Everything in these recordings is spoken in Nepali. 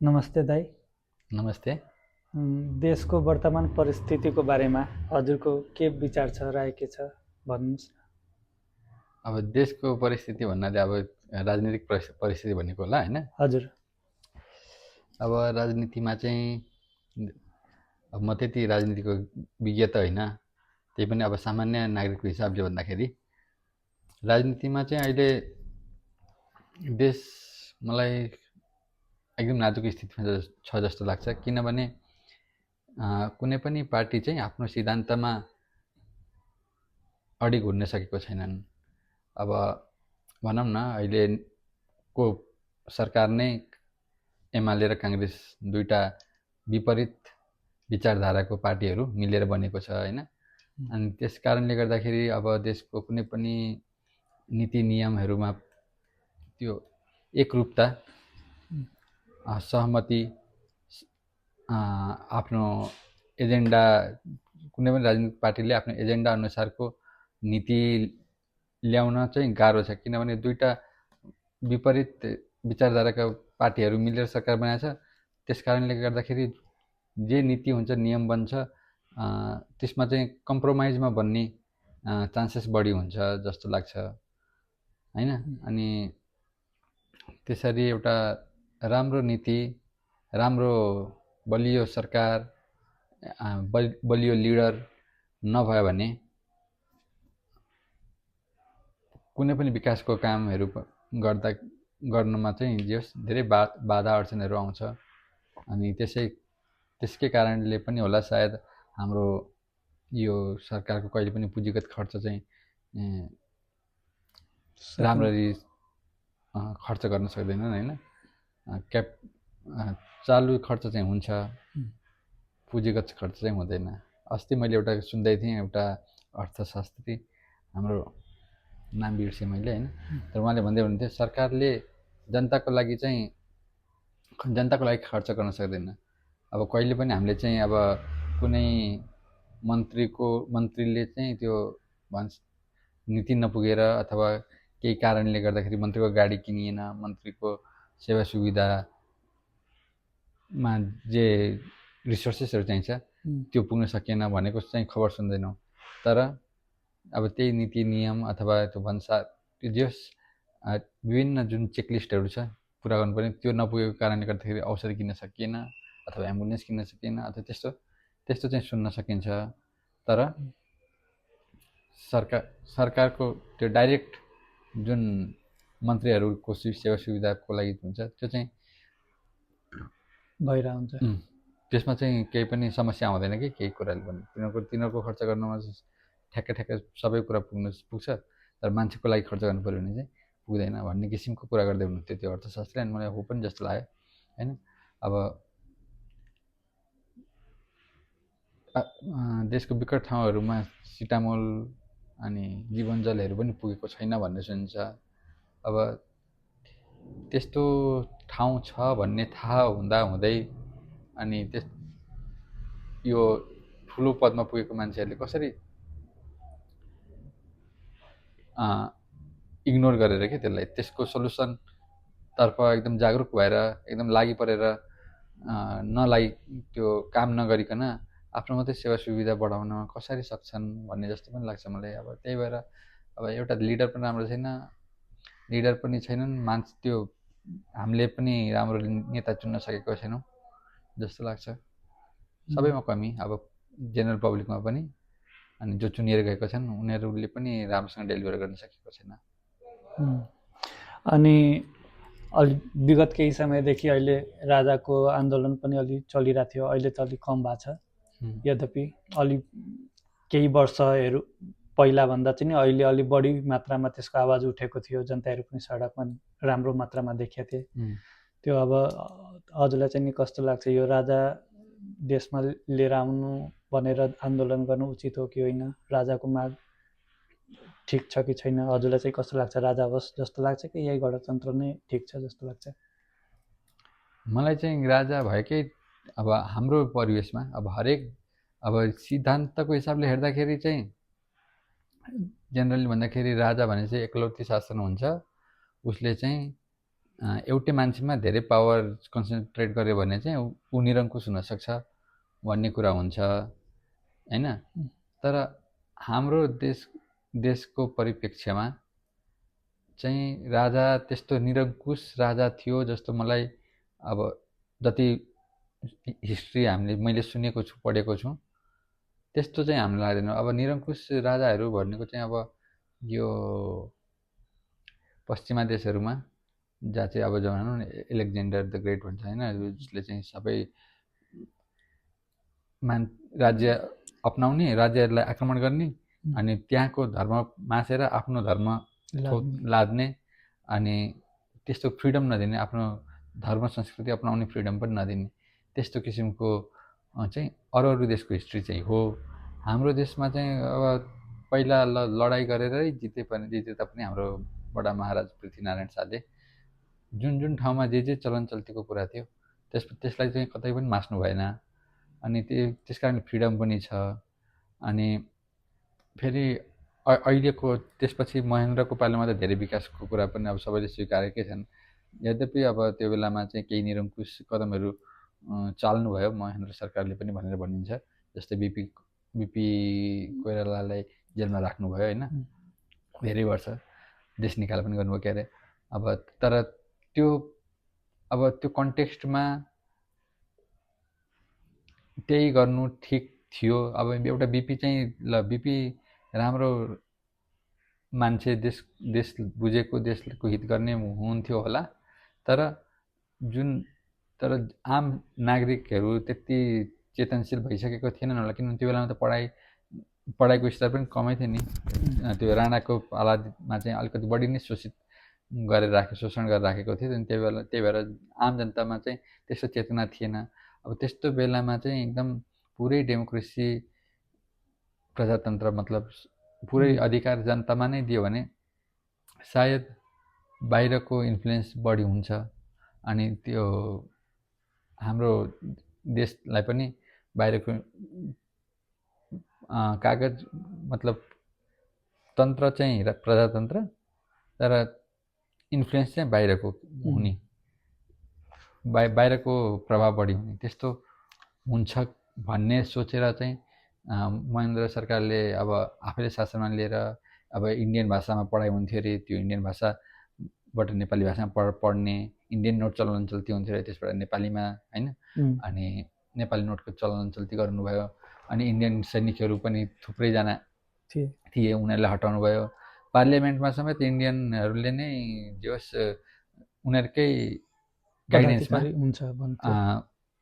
नमस्ते दाई। नमस्ते। देशको वर्तमान परिस्थितिको बारेमा हजुरको के विचार छ, राय के छ भन्नुहोस् न। अब देशको परिस्थिति भन्नाले अब राजनीतिक परिस्थिति भनेको होला होइन। हजुर। अब राजनीतिमा चाहिँ अब म त्यति राजनीतिको विज्ञ त होइन, त्यही पनि अब सामान्य नागरिकको हिसाबले भन्दाखेरि राजनीतिमा चाहिँ अहिले देश मलाई एकदम नाजुक स्थितिमा छ जस्तो लाग्छ। किनभने कुनै पनि पार्टी चाहिँ आफ्नो सिद्धान्तमा अडिग हुन सकेको छैनन्। अब भनौँ न, अहिलेको सरकार नै एमाले र काङ्ग्रेस दुईवटा विपरीत विचारधाराको पार्टीहरू मिलेर बनेको छ होइन। अनि त्यस कारणले गर्दाखेरि अब देशको कुनै पनि नीति नियमहरूमा त्यो एकरूपता, सहमति, आफ्नो एजेन्डा, कुनै पनि राजनीतिक पार्टीले आफ्नो एजेन्डा अनुसारको नीति ल्याउन चाहिँ गाह्रो छ। किनभने दुईवटा विपरीत विचारधाराका पार्टीहरू मिलेर सरकार बनाएको छ। त्यस कारणले गर्दाखेरि जे नीति हुन्छ, नियम बन्छ, त्यसमा चाहिँ कम्प्रोमाइजमा बन्ने चान्सेस बढी हुन्छ जस्तो लाग्छ होइन। अनि त्यसरी एउटा राम्रो नीति, राम्रो बलियो सरकार, बलियो लिडर नभयो भने कुनै पनि विकासको कामहरू गर्नमा चाहिँ धेरै बाधा अडचनहरू आउँछ। अनि त्यसकै कारणले पनि होला सायद हाम्रो यो सरकारको कहिले पनि पुँजीगत खर्च चाहिँ राम्ररी खर्च गर्न सक्दैनन् होइन। चालु खर्च चाहिँ हुन्छ, पुँजीगत खर्च चाहिँ हुँदैन। अस्ति मैले एउटा सुन्दै थिएँ, एउटा अर्थशास्त्री, हाम्रो नाम बिर्सेँ मैले होइन, तर उहाँले भन्दै हुनुहुन्थ्यो सरकारले जनताको लागि खर्च गर्न सक्दैन। अब कहिले पनि हामीले चाहिँ अब कुनै मन्त्रीले चाहिँ त्यो नीति नपुगेर अथवा केही कारणले गर्दाखेरि मन्त्रीको गाडी किनिएन, मन्त्रीको सेवा सुविधामा जे रिसोर्सेसहरू चाहिन्छ त्यो पुग्न सकिएन भनेको चाहिँ खबर सुन्दैनौँ। तर अब त्यही नीति नियम अथवा त्यो भन्सार त्यो विभिन्न जुन चेकलिस्टहरू छ पुरा गर्नुपर्ने, त्यो नपुगेको कारणले गर्दाखेरि औषधि किन्न सकिएन अथवा एम्बुलेन्स किन्न सकिएन अथवा त्यस्तो चाहिँ सुन्न सकिन्छ। तर सरकारको त्यो डाइरेक्ट जुन मन्त्रीहरूको सेवा सुविधाको लागि हुन्छ त्यो चाहिँ भइरहेको हुन्छ। त्यसमा चाहिँ केही पनि समस्या आउँदैन कि केही कुराले पनि तिनीहरूको खर्च गर्नमा ठ्याक्क सबै कुरा पुग्छ, तर मान्छेको लागि खर्च गर्नु पऱ्यो भने चाहिँ पुग्दैन भन्ने किसिमको कुरा गर्दै हुनुहुन्थ्यो त्यो अर्थशास्त्री। अनि मलाई हो पनि जस्तो लाग्यो होइन। अब देशको विकट ठाउँहरूमा सिटामोल अनि जीवनजलहरू पनि पुगेको छैन भन्ने सुनिन्छ। अब त्यस्तो ठाउँ छ भन्ने थाहा हुँदै अनि यो ठुलो पदमा पुगेको मान्छेहरूले कसरी इग्नोर गरेर के त्यसलाई, त्यसको सल्युसनतर्फ एकदम जागरुक भएर एकदम लागि परेर त्यो काम नगरिकन आफ्नो मात्रै सेवा सुविधा बढाउन कसरी सक्छन् भन्ने जस्तो पनि लाग्छ मलाई। अब त्यही भएर अब एउटा लिडर पनि राम्रो छैन, लिडर पनि छैनन् मान्छे, त्यो हामीले पनि राम्रो नेता चुन्न सकेको छैनौँ जस्तो लाग्छ। सबैमा कमी, अब जेनरल पब्लिकमा पनि, अनि जो चुनिएर गएको छन् उनीहरूले पनि राम्रोसँग डेलिभर गर्न सकेको छैन। अनि अलि विगत केही समयदेखि अहिले राजाको आन्दोलन पनि अलि चलिरहेको थियो, अहिले त अलिक कम भएको छ। यद्यपि अलि केही वर्षहरू पहिलाभन्दा चाहिँ अहिले अलि बढी मात्रामा त्यसको आवाज उठेको थियो, जनताहरू पनि सडकमा राम्रो मात्रामा देखेका थिए। त्यो अब हजुरलाई चाहिँ नि कस्तो लाग्छ, यो राजा देशमा लिएर आउनु भनेर आन्दोलन गर्नु उचित हो कि होइन, राजाको माग ठिक छ कि छैन, हजुरलाई चाहिँ कस्तो लाग्छ? राजा होस् जस्तो लाग्छ कि यही गणतन्त्र नै ठिक छ जस्तो लाग्छ? मलाई चाहिँ राजा भएकै, अब हाम्रो परिवेशमा अब हरेक अब सिद्धान्तको हिसाबले हेर्दाखेरि चाहिँ जेनरली भन्दाखेरि राजा भने चाहिँ एकलौटी शासन हुन्छ। उसले चाहिँ एउटै मान्छेमा धेरै पावर कन्सन्ट्रेट गर्यो भने चाहिँ ऊ निरङ्कुश हुनसक्छ भन्ने कुरा हुन्छ होइन। तर हाम्रो देशको परिप्रेक्ष्यमा चाहिँ राजा त्यस्तो निरङ्कुश राजा थियो जस्तो मलाई अब जति हिस्ट्री मैले सुनेको छु पढेको छु त्यस्तो चाहिँ हामीलाई लाग्दैन। अब निरङ्कुश राजाहरू भनेको चाहिँ अब यो पश्चिमा देशहरूमा जहाँ चाहिँ अब भनौँ न एलेक्जेन्डर द ग्रेट भन्छ होइन, जसले चाहिँ सबै राज्य अपनाउने, राज्यहरूलाई आक्रमण गर्ने अनि त्यहाँको धर्म मासेर आफ्नो धर्म लाद्ने अनि त्यस्तो फ्रिडम नदिने, आफ्नो धर्म संस्कृति अपनाउने फ्रिडम पनि नदिने, त्यस्तो किसिमको चाहिँ अरू देशको हिस्ट्री चाहिँ हो। हाम्रो देशमा चाहिँ अब पहिला लडाइँ गरेरै जिते तापनि हाम्रो बडा महाराज पृथ्वीनारायण शाहले जुन ठाउँमा जे चलन चल्तीको कुरा थियो त्यसलाई चाहिँ कतै पनि मास्नु भएन। अनि त्यस कारण फ्रिडम पनि छ। अनि फेरि अहिलेको त्यसपछि महेन्द्रको पालामा त धेरै विकासको कुरा पनि अब सबैले स्वीकारेकै छन्। यद्यपि अब त्यो बेलामा चाहिँ केही निरङ्कुश कदमहरू चाल्नुभयो महेन्द्र सरकारले पनि भनेर भनिन्छ। जस्तै बिपी कोइरालालाई जेलमा राख्नुभयो होइन, धेरै वर्ष देश निकाल पनि गर्नुभयो के अरे। अब तर त्यो कन्टेक्स्टमा त्यही गर्नु ठिक थियो। अब एउटा बिपी चाहिँ बिपी राम्रो मान्छे, देश बुझेको, देशको हित गर्ने हुन्थ्यो होला। तर आम नागरिकहरू त्यति चेतनशील भइसकेको थिएनन् होला, किनभने त्यो बेलामा त पढाइको स्तर पनि कमै थियो नि। त्यो राणाको पालामा चाहिँ अलिकति बढी नै शोषण गरेर राखेको थियो। त्यही भएर आम जनतामा चाहिँ त्यस्तो चेतना थिएन। अब त्यस्तो बेलामा चाहिँ एकदम पुरै डेमोक्रेसी, प्रजातन्त्र मतलब पुरै अधिकार जनतामा नै दियो भने सायद बाहिरको इन्फ्लुएन्स बढी हुन्छ अनि त्यो हाम्रो देशलाई पनि बाहिरको कागज मतलब तन्त्र चाहिँ प्रजातन्त्र, तर इन्फ्लुएन्स चाहिँ बाहिरको हुने, बाहिरको प्रभाव बढी हुने, त्यस्तो हुन्छ भन्ने सोचेर चाहिँ महेन्द्र सरकारले अब आफैले शासनमा लिएर अब इन्डियन भाषामा पढाइ हुन्थ्यो अरे, त्यो इन्डियन भाषाबाट नेपाली भाषामा पढ्ने, इन्डियन नोट चलन चल्ती हुन्थ्यो अरे, त्यसबाट नेपालीमा होइन। अनि नेपाली नोटको चलन चल्ती गर्नुभयो। अनि इन्डियन सैनिकहरू पनि थुप्रैजना थिए, उनीहरूलाई हटाउनु भयो। पार्लियामेन्टमा समेत इन्डियनहरूले नै जे होस् उनीहरूकै गाइडेन्समा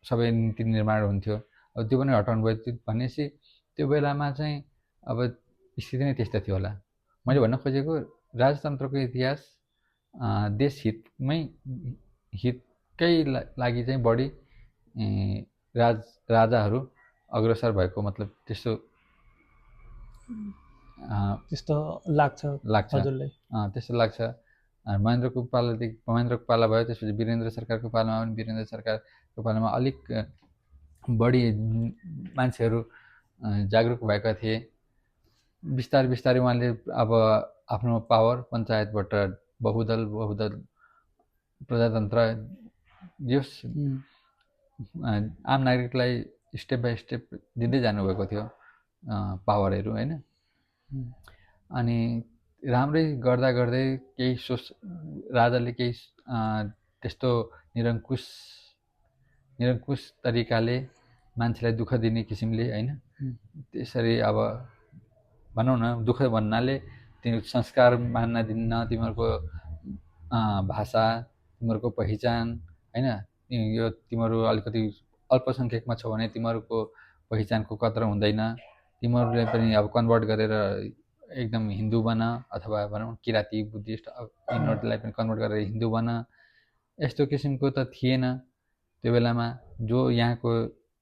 सबै नीति निर्माण हुन्थ्यो। अब त्यो पनि हटाउनु भयो। भनेपछि त्यो बेलामा चाहिँ अब स्थिति नै त्यस्तो थियो होला। मैले भन्न खोजेको राजतन्त्रको इतिहास देश हितकै लागि चाहिँ बढी राजाहरू अग्रसर भएको मतलब त्यस्तो लाग्छ हजुरलाई? त्यस्तो लाग्छ। महेन्द्रको पाला भयो, त्यसपछि वीरेन्द्र सरकारको पालामा पनि वीरेन्द्र सरकारको पालामा अलिक बढी मान्छेहरू जागरुक भएका थिए। बिस्तारै उहाँले अब आफ्नो पावर पञ्चायतबाट बहुदल प्रजातन्त्र जस आम नागरिकलाई स्टेप बाई स्टेप दिँदै जानुभएको थियो पावरहरू होइन। अनि राम्रै गर्दा केही राजाले केही त्यस्तो निरङ्कुश तरिकाले मान्छेलाई दुःख दिने किसिमले होइन, त्यसरी अब भनौँ न दुःख भन्नाले तिनीहरू संस्कार मान्न दिन्न, तिमीहरूको भाषा, तिमीहरूको पहिचान होइन, यो तिमीहरू अलिकति अल्पसङ्ख्यकमा छौ भने तिमीहरूको पहिचानको कदर हुँदैन, तिमीहरूले पनि अब कन्भर्ट गरेर एकदम हिन्दू बन, अथवा भनौँ किराँती बुद्धिस्ट यिनीहरूलाई पनि कन्भर्ट गरेर हिन्दू बन। यस्तो किसिमको त थिएन त्यो बेलामा। जो यहाँको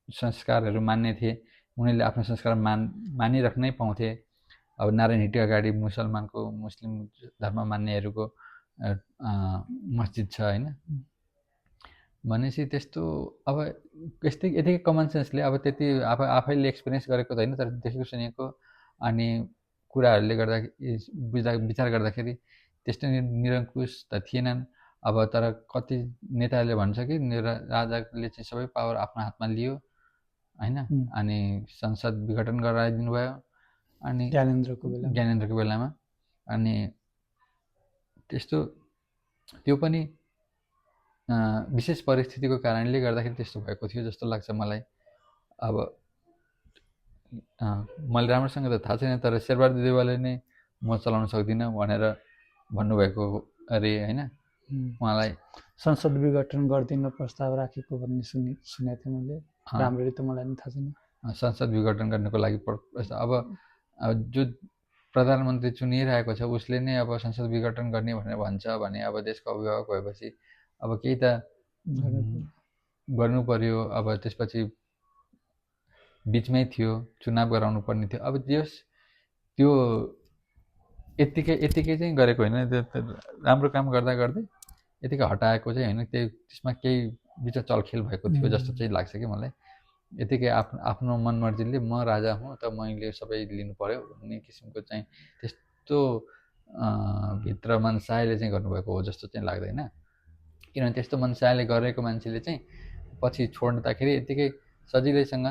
संस्कारहरू मान्ने थिए उनीहरूले आफ्नो संस्कार मानिराख्नै पाउँथे। अब नारायण हिटी अगाडि मुस्लिम धर्म मान्नेहरूको मस्जिद छ होइन। भनेपछि त्यस्तो अब यतिकै कमन सेन्सले अब त्यति आफैले एक्सपिरियन्स गरेको त होइन, तर देखेको सुनेको अनि कुराहरूले गर्दा विचार गर्दाखेरि त्यस्तो निरङ्कुश त थिएनन्। अब तर कति नेताहरूले भन्छ कि राजाले चाहिँ सबै पावर आफ्नो हातमा लियो होइन, अनि संसद विघटन गराइदिनु भयो अनि ज्ञानेन्द्रको बेलामा। अनि त्यस्तो त्यो पनि विशेष परिस्थितिको कारणले गर्दाखेरि त्यस्तो भएको थियो जस्तो लाग्छ मलाई। अब मैले राम्रोसँग त थाहा छैन, तर शेरबहादुर देउवाले नै म चलाउन सक्दिनँ भनेर भन्नुभएको अरे होइन। उहाँलाई संसद विघटन गर्दिन प्रस्ताव राखेको भन्ने सुनेको थिएँ मैले, राम्ररी त मलाई पनि थाहा छैन। संसद विघटन गर्नको लागि अब जो प्रधानमन्त्री चुनिरहेको छ उसले नै अब संसद विघटन गर्ने भनेर भन्छ भने अब देशको अभिभावक भएपछि अब केही त गर्नु पर्यो। अब त्यसपछि बिचमै थियो, चुनाव गराउनु पर्ने थियो। अब त्यो यत्तिकै चाहिँ गरेको होइन, राम्रो काम गर्दा गर्दै यतिकै हटाएको चाहिँ होइन, त्यसमा केही बिच चलखेल भएको थियो जस्तो चाहिँ लाग्छ कि मलाई। यतिकै आफ्नो मनमर्जीले म राजा हुँ त मैले सबै लिनु पर्यो भन्ने किसिमको चाहिँ त्यस्तो भित्र मनसायले चाहिँ गर्नुभएको हो जस्तो चाहिँ लाग्दैन। किनभने त्यस्तो मनसायले गरेको मान्छेले चाहिँ पछि छोड्दाखेरि यत्तिकै सजिलैसँग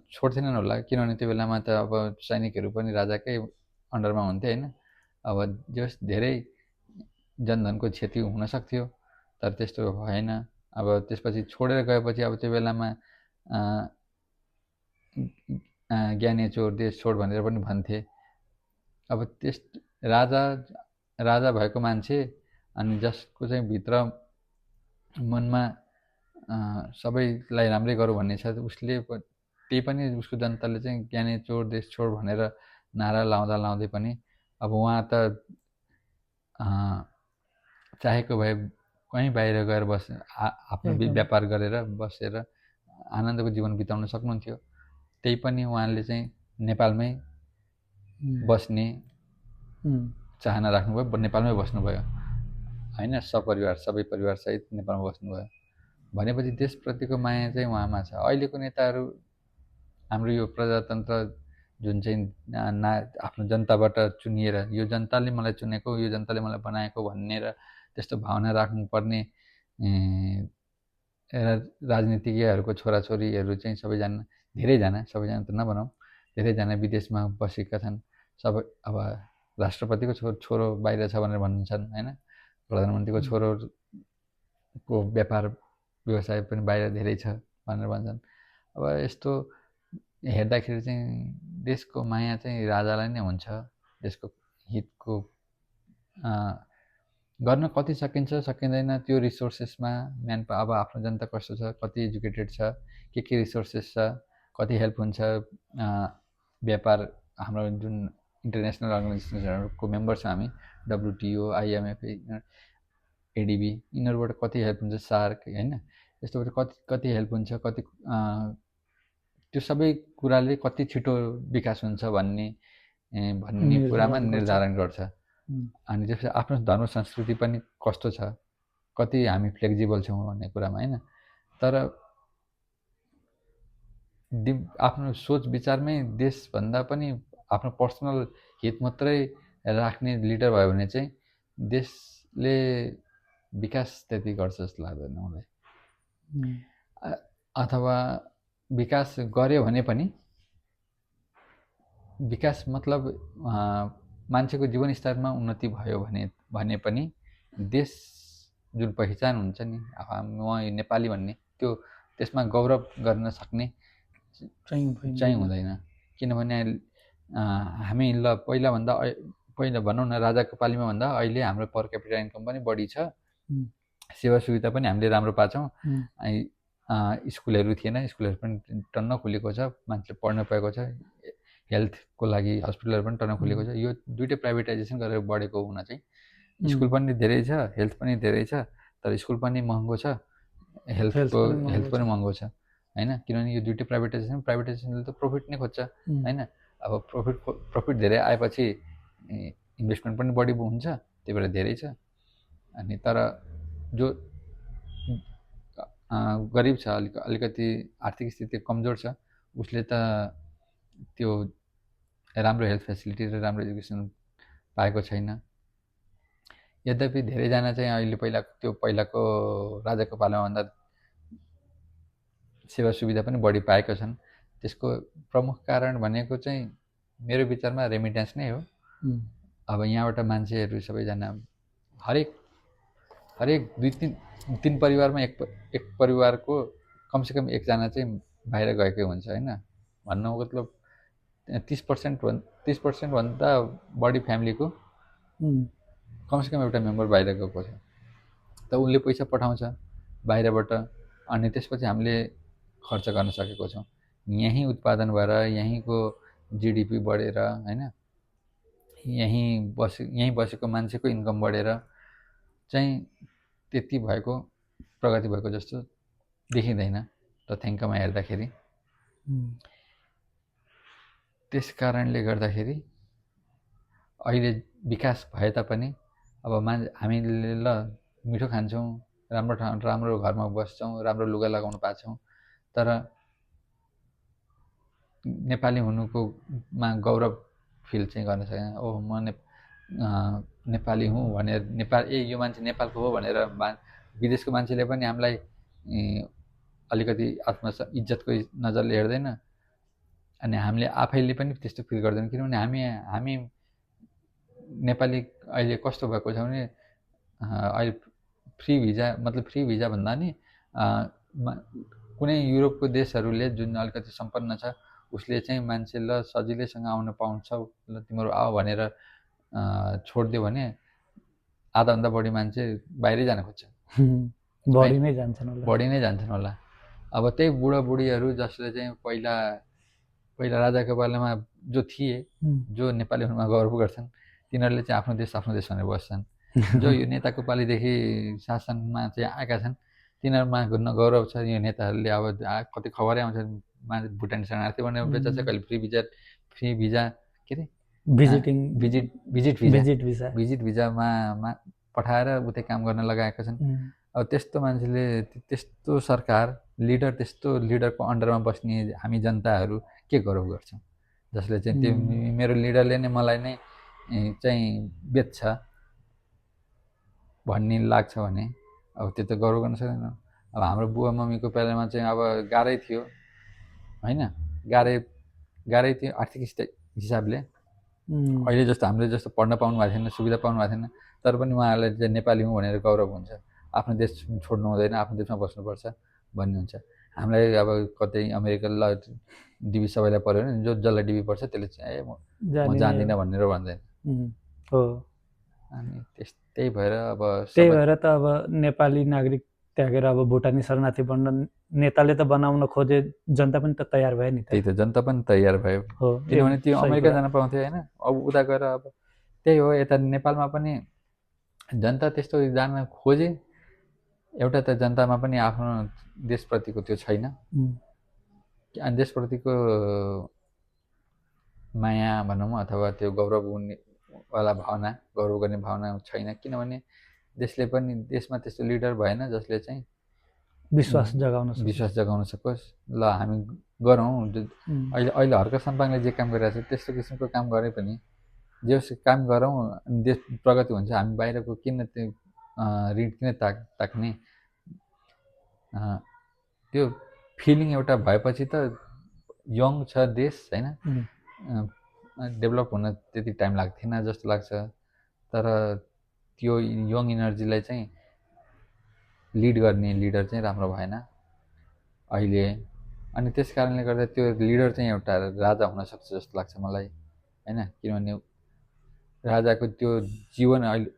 छोड्थेनन् होला, किनभने त्यो बेलामा त अब सैनिकहरू पनि राजाकै अन्डरमा हुन्थे होइन। अब जस धेरै जनधनको क्षति हुन सक्थ्यो, तर त्यस्तो भएन। अब त्यसपछि छोडेर गएपछि अब त्यो बेलामा ज्ञाने चोर देश छोड भनेर पनि भन्थे। अब राजा भएको मान्छे अनि जसको चाहिँ भित्र मनमा सबैलाई राम्रै गरौँ भन्ने छ, उसले त्यही पनि उसको जनताले चाहिँ ज्ञाने चोर देश छोड भनेर नारा लाउँदै पनि अब उहाँ त चाहेको भए कहीँ बाहिर गएर आफ्नो व्यापार गरेर बसेर आनन्दको जीवन बिताउन सक्नुहुन्थ्यो। त्यही पनि उहाँले चाहिँ नेपालमै बस्ने चाहना राख्नुभयो, नेपालमै बस्नुभयो होइन। सपरिवार सबै परिवारसहित नेपालमा बस्नुभयो भनेपछि देशप्रतिको माया चाहिँ उहाँमा छ। अहिलेको नेताहरू हाम्रो यो प्रजातन्त्र जुन चाहिँ आफ्नो जनताबाट चुनिएर यो जनताले मलाई चुनेको, यो जनताले मलाई बनाएको भनेर त्यस्तो भावना राख्नुपर्ने राजनीतिज्ञहरूको छोराछोरीहरू चाहिँ धेरैजना त नभनौँ, धेरैजना विदेशमा बसेका छन्। सबै अब राष्ट्रपतिको छोरो बाहिर छ भनेर भन्छन् होइन, प्रधानमन्त्रीको छोरोको व्यापार व्यवसाय पनि बाहिर धेरै छ भनेर भन्छन्। अब यस्तो हेर्दाखेरि चाहिँ देशको माया चाहिँ राजालाई नै हुन्छ। देशको हितको गर्न कति सकिन्छ सकिँदैन त्यो रिसोर्सेसमा अब आफ्नो जनता कस्तो छ, कति एजुकेटेड छ, के रिसोर्सेस छ, कति हेल्प हुन्छ। व्यापार हाम्रो जुन इन्टरनेसनल अर्गनाइजेसनहरूको मेम्बर छ हामी, WTO, IMF, ADB, यिनीहरूबाट कति हेल्प हुन्छ, सार्क होइन, यस्तोबाट कति हेल्प हुन्छ, कति त्यो सबै कुराले कति छिटो विकास हुन्छ भन्ने कुरामा निर्धारण गर्छ। अनि त्यसपछि आफ्नो धर्म संस्कृति पनि कस्तो छ, कति हामी फ्लेक्जिबल छौँ भन्ने कुरामा होइन। तर आफ्नो सोच विचारमै देशभन्दा पनि आफ्नो पर्सनल हित मात्रै राख्ने लिडर भयो भने चाहिँ देशले विकास त्यति गर्छ जस्तो लाग्दैन मलाई। अथवा विकास गर्यो भने पनि विकास मतलब मान्छेको जीवनस्तरमा उन्नति भयो भने पनि देश जुन पहिचान हुन्छ नि, म नेपाली भन्ने त्यो त्यसमा गौरव गर्न सक्ने चाहिँ हुँदैन। किनभने हामी पहिला भनौँ न राजाको पालीमा भन्दा अहिले हाम्रो पर क्यापिटल इन्कम पनि बढी छ, सेवा सुविधा पनि हामीले राम्रो पाछौँ। स्कुलहरू थिएन, स्कुलहरू पनि टन्न खुलेको छ, मान्छेले पढ्न पाएको छ, हेल्थको लागि हस्पिटलहरू पनि टन्न खुलेको छ। यो दुइटै प्राइभेटाइजेसन गरेर बढेको हुन चाहिँ स्कुल पनि धेरै छ, हेल्थ पनि धेरै छ, तर स्कुल पनि महँगो छ, हेल्थ पनि महँगो छ होइन। किनभने यो दुइटै प्राइभेटाइजेसनले त प्रफिट नै खोज्छ होइन। अब प्रफिट धेरै आएपछि इन्भेस्टमेन्ट पनि बढी हुन्छ, त्यही भएर धेरै छ। अनि तर जो गरिब छ, अलिकति आर्थिक स्थिति कमजोर छ, उसले त त्यो राम्रो हेल्थ फेसिलिटी र राम्रो एजुकेसन पाएको छैन। यद्यपि धेरैजना चाहिँ अहिले पहिलाको राजाको पालामा भन्दा सेवा सुविधा पनि बढी पाएका छन्। त्यसको प्रमुख कारण भनेको चाहिँ मेरो विचारमा रेमिट्यान्स नै हो। अब यहाँबाट मान्छेहरू सबैजना हरेक दुई तिन परिवारमा एक परिवारको कमसेकम एकजना चाहिँ बाहिर गएकै हुन्छ होइन। भन्नुको मतलब 30%भन्दा बढी फ्यामिलीको कमसेकम एउटा मेम्बर बाहिर गएको छ। त उसले पैसा पठाउँछ बाहिरबाट, अनि त्यसपछि हामीले खर्च गर्न सकेको छौँ। यहीँ उत्पादन भएर यहीँको जिडिपी बढेर होइन, यहीँ बसेको मान्छेको इन्कम बढेर चाहिँ त्यति भएको प्रगति भएको जस्तो देखिँदैन तथ्याङ्कमा हेर्दाखेरि। त्यस कारणले गर्दाखेरि अहिले विकास भए तापनि अब हामीले ल मिठो खान्छौँ, राम्रो घरमा बस्छौँ, राम्रो लुगा लगाउन पाउँछौँ, तर नेपाली हुनुकोमा गौरव फिल चाहिँ गर्न सकेन। ओह म नेपाली हुँ भनेर यो मान्छे नेपालको हो भनेर विदेशको मान्छेले पनि हामीलाई अलिकति इज्जतको नजरले हेर्दैन, अनि हामीले आफैले पनि त्यस्तो फिल गर्दैन। किनभने हामी नेपाली अहिले कस्तो भएको छ भने अहिले फ्री भिजा भन्दा नि कुनै युरोपको देशहरूले जुन अलिकति सम्पन्न छ उसले चाहिँ मान्छे ल सजिलैसँग आउन पाउँछ, ल तिमीहरू आऊ भनेर छोडिदियो भने आधाभन्दा बढी मान्छे बाहिरै जान खोज्छ, बढी नै जान्छन् होला। अब त्यही बुढाबुढीहरू जसले चाहिँ पहिला राजाको पालामा जो थिए, जो नेपाली हुनुमा गौरव गर्छन्, तिनीहरूले चाहिँ आफ्नो देश भनेर बस्छन्। जो यो नेताको पालिदेखि शासनमा चाहिँ आएका छन् तिनीहरूमा गौरव छ। यो नेताहरूले अब कति खबरै आउँछ भुटानी शरणार्थी भनेर बेच्छ, कहिले फ्री भिजा के अरे भिजिट भिजामा पठाएर उतै काम गर्न लगाएका छन्। अब त्यस्तो मान्छेले, त्यस्तो सरकार त्यस्तो लिडरको अन्डरमा बस्ने हामी जनताहरू के गौरव गर्छौँ? जसले चाहिँ त्यो मेरो लिडरले नै मलाई नै चाहिँ बेच्छ भन्ने लाग्छ भने अब त्यो त गौरव गर्न सक्दैन। अब हाम्रो बुवा मम्मीको बेलामा चाहिँ अब गाह्रै थियो होइन, गाह्रै थियो आर्थिक हिसाबले। अहिले जस्तो हामीले जस्तो पढ्न पाउनु भएको थिएन, सुविधा पाउनु भएको थिएन, तर पनि उहाँहरूलाई चाहिँ नेपाली हुँ भनेर गौरव हुन्छ। आफ्नो देश छोड्नु हुँदैन, आफ्नो देशमा बस्नुपर्छ भन्ने हुन्छ। हामीलाई अब कतै अमेरिका ल डिबी सबैलाई पऱ्यो भने जसलाई डिबी पर्छ त्यसले चाहिँ म जान्दिनँ भनेर भन्दैन हो। अनि त्यही भएर त अब नेपाली नागरिक त्यागेर अब भुटानी शरणार्थी बन्न नेताले त बनाउन खोजे, जनता पनि त तयार भयो नि। त्यही त, जनता पनि तयार भयो, किनभने त्यो अमेरिका जान पाउँथ्यो होइन। अब उता गएर अब त्यही हो, यता नेपालमा पनि जनता त्यस्तो जान खोजे। एउटा त जनतामा पनि आफ्नो देशप्रतिको त्यो छैन, अनि देशप्रतिको माया भनौँ अथवा त्यो गौरव वाला भावना, गौरव गर्ने भावना छैन। किनभने देशमा त्यस्तो लिडर भएन जसले चाहिँ विश्वास जगाउन सकोस्। ल हामी गरौँ। अहिले हर्क साम्पाङले जे काम गरिरहेको छ त्यस्तो किसिमको काम गरे पनि जे काम गरौँ, देश प्रगति हुन्छ। हामी बाहिरको किन त्यो ऋण किन ताक्ने, त्यो फिलिङ एउटा भएपछि त यङ छ देश होइन, डेभलप हुन त्यति टाइम लाग्थेन जस्तो लाग्छ। तर त्यो यङ इनर्जीलाई चाहिँ लिड गर्ने लिडर चाहिँ राम्रो भएन अहिले, अनि त्यस कारणले गर्दा त्यो लिडर चाहिँ एउटा राजा हुनसक्छ जस्तो लाग्छ मलाई होइन। किनभने राजाको त्यो उहाँले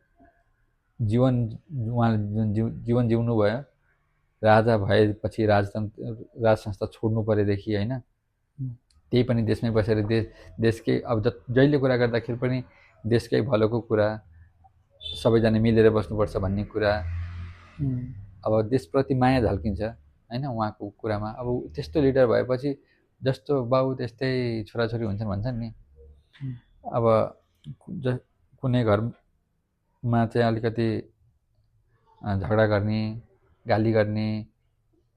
जुन जीवन जिउनु भयो, राजा भएपछि राज संस्था छोड्नु परेदेखि होइन, त्यही पनि देशमै बसेर देशकै अब जहिले कुरा गर्दाखेरि पनि देशकै भलोको कुरा, सबैजना मिलेर बस्नुपर्छ भन्ने कुरा, अब देशप्रति माया झल्किन्छ होइन उहाँको कुरामा। अब त्यस्तो लिडर भएपछि जस्तो बाउ त्यस्तै छोराछोरी हुन्छन् भन्छन् नि। अब कुनै घरमा चाहिँ अलिकति झगडा गर्ने, गाली गर्ने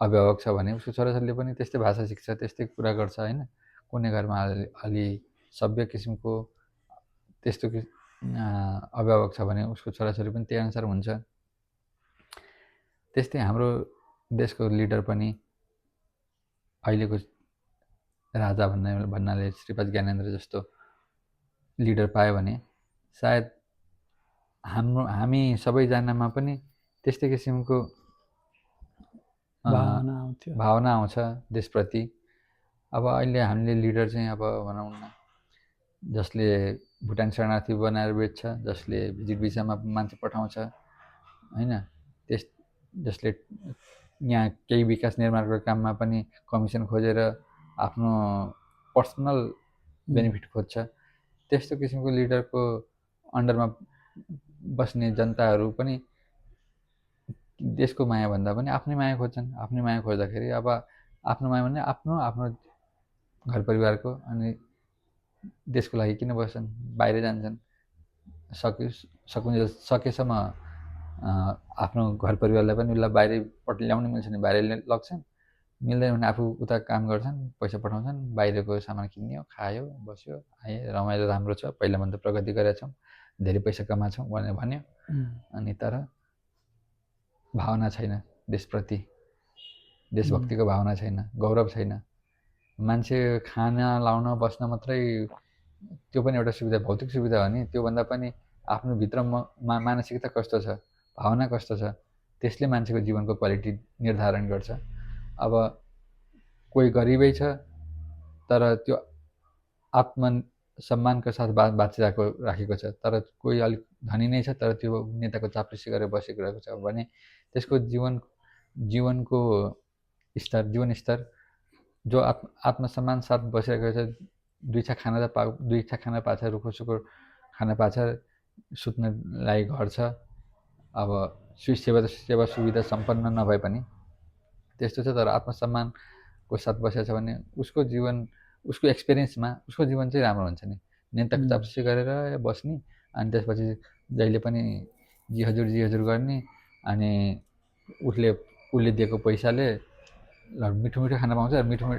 अभिभावक छ भने उसको छोराछोरीले पनि त्यस्तै भाषा सिक्छ, त्यस्तै कुरा गर्छ होइन। कुनै घरमा अलि सभ्य किसिमको त्यस्तो अभिभावक छ भने उसको छोराछोरी पनि त्यही अनुसार हुन्छ। त्यस्तै हाम्रो देशको लिडर पनि अहिलेको राजा भन्नाले श्रीपाद ज्ञानेन्द्र जस्तो लिडर पायो भने सायद हामी सबैजनामा पनि त्यस्तै किसिमको भावना आउँछ देशप्रति। अब अहिले हामीले लिडर चाहिँ अब भनौँ न, जसले भुटान शरणार्थी बनाएर बेच्छ, जसले भिजिट भिसामा मान्छे पठाउँछ होइन, जसले यहाँ केही विकास निर्माणको काममा पनि कमिसन खोजेर आफ्नो पर्सनल बेनिफिट खोज्छ, त्यस्तो किसिमको लिडरको अन्डरमा बस्ने जनताहरू पनि देशको माया भन्दा पनि आफ्नै माया खोज्छन्। आफ्नै माया खोज्दाखेरि अब आफ्नो माया भने आफ्नो घर परिवारको, अनि देशको लागि किन बस्छन्, बाहिर जान्छन्। सकेसम्म आफ्नो घर परिवारलाई पनि उसलाई बाहिरपट्टि ल्याउनु मिल्छ भने बाहिर लग्छन्, मिल्दैन भने आफू उता काम गर्छन्, पैसा पठाउँछन्, बाहिरको सामान किन्यो, खायो, बस्यो, आए, रमाइलो राम्रो छ, पहिलाभन्दा प्रगति गरेका छौँ, धेरै पैसा कमाएको छौँ भनेर भन्यो। अनि तर भावना छैन देशप्रति, देशभक्तिको भावना छैन, गौरव छैन। मान्छे खान लाउन बस्न मात्रै त्यो पनि एउटा सुविधा, भौतिक सुविधा हो नि, त्योभन्दा पनि आफ्नो भित्र मानसिकता कस्तो छ, भावना कस्तो छ, त्यसले मान्छेको जीवनको क्वालिटी निर्धारण गर्छ। अब कोही गरिबै छ तर त्यो आत्मसम्मानको साथ राखेको छ, तर कोही अलिक धनी नै छ तर त्यो नेताको चाप्लुसी गरेर बसिरहेको छ भने त्यसको जीवनको स्तर जो आत्मसम्मान साथ बसिरहेको छ, दुई छाक खाना पाछ, रुखो सुखो खाना पाछ, सुत्नलाई घर छ, अब सेवा सुविधा सम्पन्न नभए पनि त्यस्तो छ, तर आत्मसम्मानको साथ बसेको छ भने उसको जीवन, उसको एक्सपिरियन्समा उसको जीवन चाहिँ राम्रो हुन्छ नि। नेताको चाप्लुसी गरेर बस्ने, अनि त्यसपछि जहिले पनि जी हजुर गर्ने, अनि उसले दिएको पैसाले मिठो खाना पाउँछ,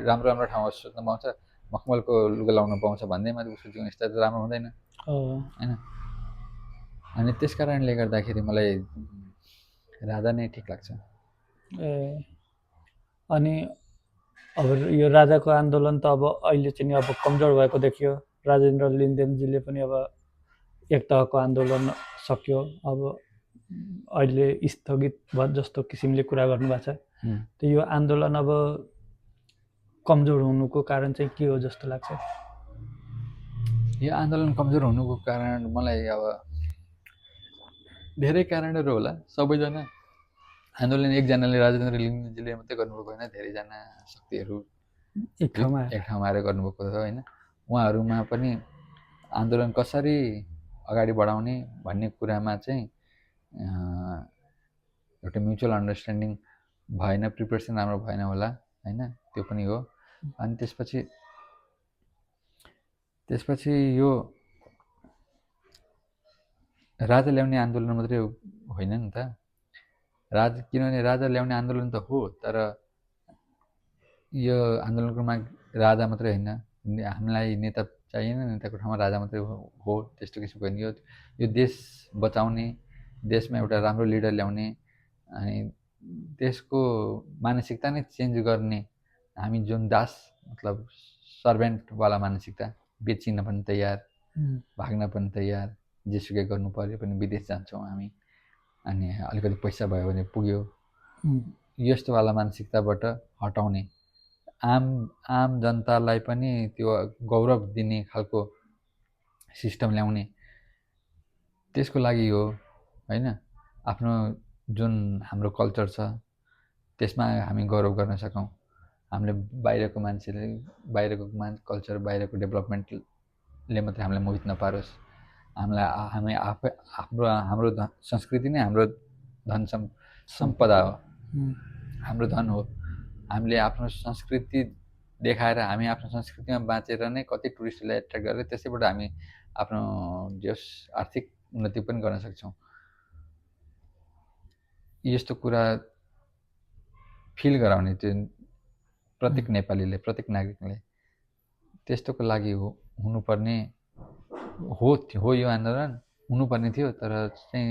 राम्रो ठाउँमा सुत्न पाउँछ, मखमलको लुगा लाउन पाउँछ भन्दैमा उसको जीवन स्तर त राम्रो हुँदैन होइन। अनि त्यस कारणले गर्दाखेरि मलाई राजा नै ठिक लाग्छ। अनि अब यो राजाको आन्दोलन त अब अहिले चाहिँ अब कमजोर भएको देखियो। राजेन्द्र लिङ्गदेनजीले पनि अब एक तहको आन्दोलन सक्यो, अब अहिले स्थगित भयो जस्तो किसिमले कुरा गर्नुभएको छ। त यो आन्दोलन अब कमजोर हुनुको कारण चाहिँ के हो जस्तो लाग्छ? यो आन्दोलन कमजोर हुनुको कारण मलाई अब धेरै कारणहरू होला। सबैजना आन्दोलन एकजनाले, राजेन्द्र लिङ्गदेनजीले मात्रै गर्नुभएको होइन, धेरैजना शक्तिहरू एक ठाउँमा आएर गर्नुभएको छ होइन। उहाँहरूमा पनि आन्दोलन कसरी अगाडि बढाउने भन्ने कुरामा चाहिँ एउटा म्युचुअल अन्डरस्ट्यान्डिङ भएन, प्रिपरेसन राम्रो भएन होला होइन, त्यो पनि हो। अनि त्यसपछि यो राजा ल्याउने आन्दोलन मात्रै होइन नि त, किनभने राजा ल्याउने आन्दोलन त हो, तर यो आन्दोलनको माग राजा मात्रै होइन, हामीलाई नेता चाहिएन, नेताको ठाउँमा राजा मात्रै हो त्यस्तो किसिमको होइन। यो देश बचाउने, देशमा एउटा राम्रो लिडर ल्याउने, अनि देशको मानसिकता नै चेन्ज गर्ने, हामी जुन दास मतलब सर्भेन्टवाला मानसिकता, बेचिन पनि तयार, भाग्न पनि तयार, जेसुकै गर्नु पऱ्यो पनि विदेश जान्छौँ हामी, अनि अलिकति पैसा भयो भने पुग्यो, यस्तोवाला मानसिकताबाट हटाउने, आम जनतालाई पनि त्यो गौरव दिने खालको सिस्टम ल्याउने, त्यसको लागि हो होइन। आफ्नो जुन हाम्रो कल्चर छ त्यसमा हामी गौरव गर्न सकौँ। हामीले बाहिरको कल्चर, बाहिरको डेभलपमेन्टले मात्रै हामीलाई मोहित नपारोस्। हामी आफै हाम्रो संस्कृति नै हाम्रो धन सम्पदा हो, हाम्रो धन हो। हामीले आफ्नो संस्कृति देखाएर, हामी आफ्नो संस्कृतिमा बाँचेर नै कति टुरिस्टलाई एट्र्याक्ट गरेर त्यसैबाट हामी आफ्नो आर्थिक उन्नति पनि गर्न सक्छौँ। यस्तो कुरा फिल गराउने त्यो प्रत्येक नेपालीले, प्रत्येक नागरिकले, त्यस्तोको लागि हुनुपर्ने हो यो आन्दोलन। हुनुपर्ने थियो, तर चाहिँ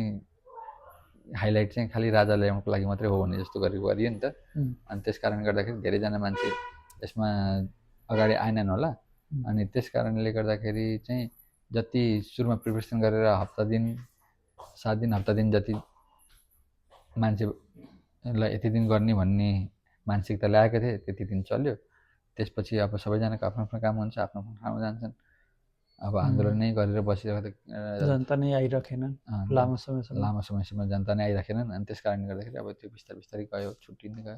हाइलाइट चाहिँ खालि राजा ल्याउनुको लागि मात्रै हो भने जस्तो गरेको गरियो नि त। अनि त्यस कारणले गर्दाखेरि धेरैजना मान्छे यसमा अगाडि आएनन् होला। अनि त्यस कारणले गर्दाखेरि चाहिँ जति सुरुमा प्रिपरेसन गरेर हप्ता दिन 7 दिन जति मान्छेलाई यति दिन गर्ने भन्ने मानसिकता ल्याएको थिए त्यति दिन चल्यो। त्यसपछि अब सबैजनाको आफ्नो आफ्नो काम हुन्छ, आफ्नो आफ्नो ठाउँमा जान्छन्। अब आन्दोलन नै गरेर बसिरहेको जनता नै आइराखेनन् लामो समयसम्म जनता नै आइराखेनन्। अनि त्यस कारणले गर्दाखेरि अब त्यो बिस्तारै बिस्तारै गयो, छुट्टिँदै गयो।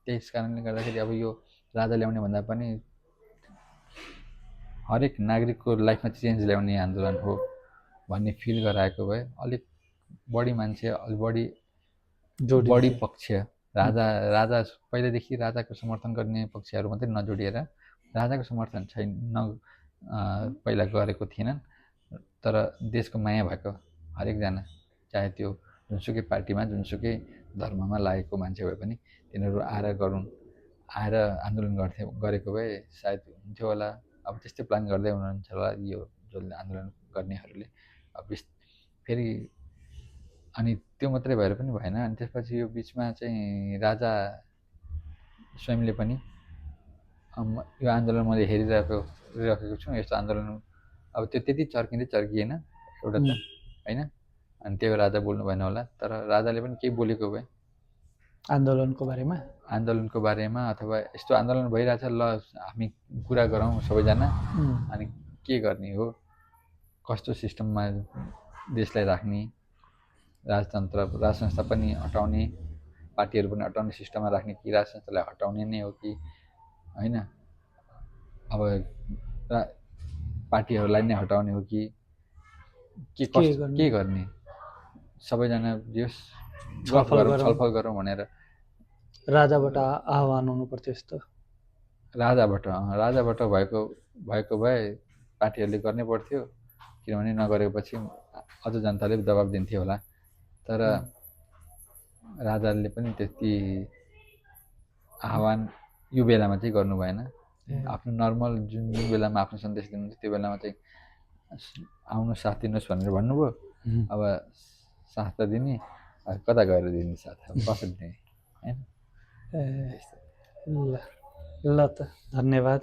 त्यस कारणले गर्दाखेरि अब यो राजा ल्याउने भन्दा पनि हरेक नागरिकको लाइफमा चेन्ज ल्याउने आन्दोलन हो भन्ने फिल गराएको भए अलिक बढी मान्छे अलिक बढी पक्ष राजा पहिल्यैदेखि राजाको समर्थन गर्ने पक्षहरू मात्रै नजोडिएर राजाको समर्थन पहिला गरेको थिएनन्, तर देशको माया भएको हरेकजना, चाहे त्यो जुनसुकै पार्टीमा जुनसुकै धर्ममा लागेको मान्छे भए पनि तिनीहरू आएर आन्दोलन गरेको भए सायद हुन्थ्यो होला। अब त्यस्तै प्लान गर्दै हुनुहुन्छ होला यो जसले आन्दोलन गर्नेहरूले। अब फेरि अनि त्यो मात्रै भएर पनि भएन। अनि त्यसपछि यो बिचमा चाहिँ राजा स्वयंले पनि यो आन्दोलन मैले हेरिरहेको छु, यस्तो आन्दोलन अब त्यो त्यति चर्किएन एउटा त होइन। अनि त्यो राजा बोल्नु भएन होला, तर राजाले पनि केही बोलेको भए आन्दोलनको बारेमा अथवा यस्तो आन्दोलन भइरहेछ, ल हामी कुरा गरौँ सबैजना, अनि के गर्ने हो, कस्तो सिस्टममा देशलाई राख्ने, राज संस्था पनि हटाउने, पार्टीहरू पनि हटाउने, सिस्टममा राख्ने कि राज संस्थालाई हटाउने नै हो कि होइन, अब पार्टीहरूलाई नै हटाउने हो कि के गर्ने, सबैजना छलफल गरौँ भनेर राजाबाट आह्वान हुनु पर्थ्यो। यस्तो राजाबाट भएको भए पार्टीहरूले गर्नै पर्थ्यो, किनभने नगरेपछि अझ जनताले दबाब दिन्थ्यो होला। तर राजाले पनि त्यति आह्वान यो बेलामा चाहिँ गर्नु भएन। आफ्नो नर्मल जुन बेलामा आफ्नो सन्देश दिनुहुन्छ त्यो बेलामा चाहिँ आउनु साथ दिनुहोस् भनेर भन्नुभयो। अब साथ त दिने, कता गएर दिने साथ, कसरी दिने होइन। ल त धन्यवाद।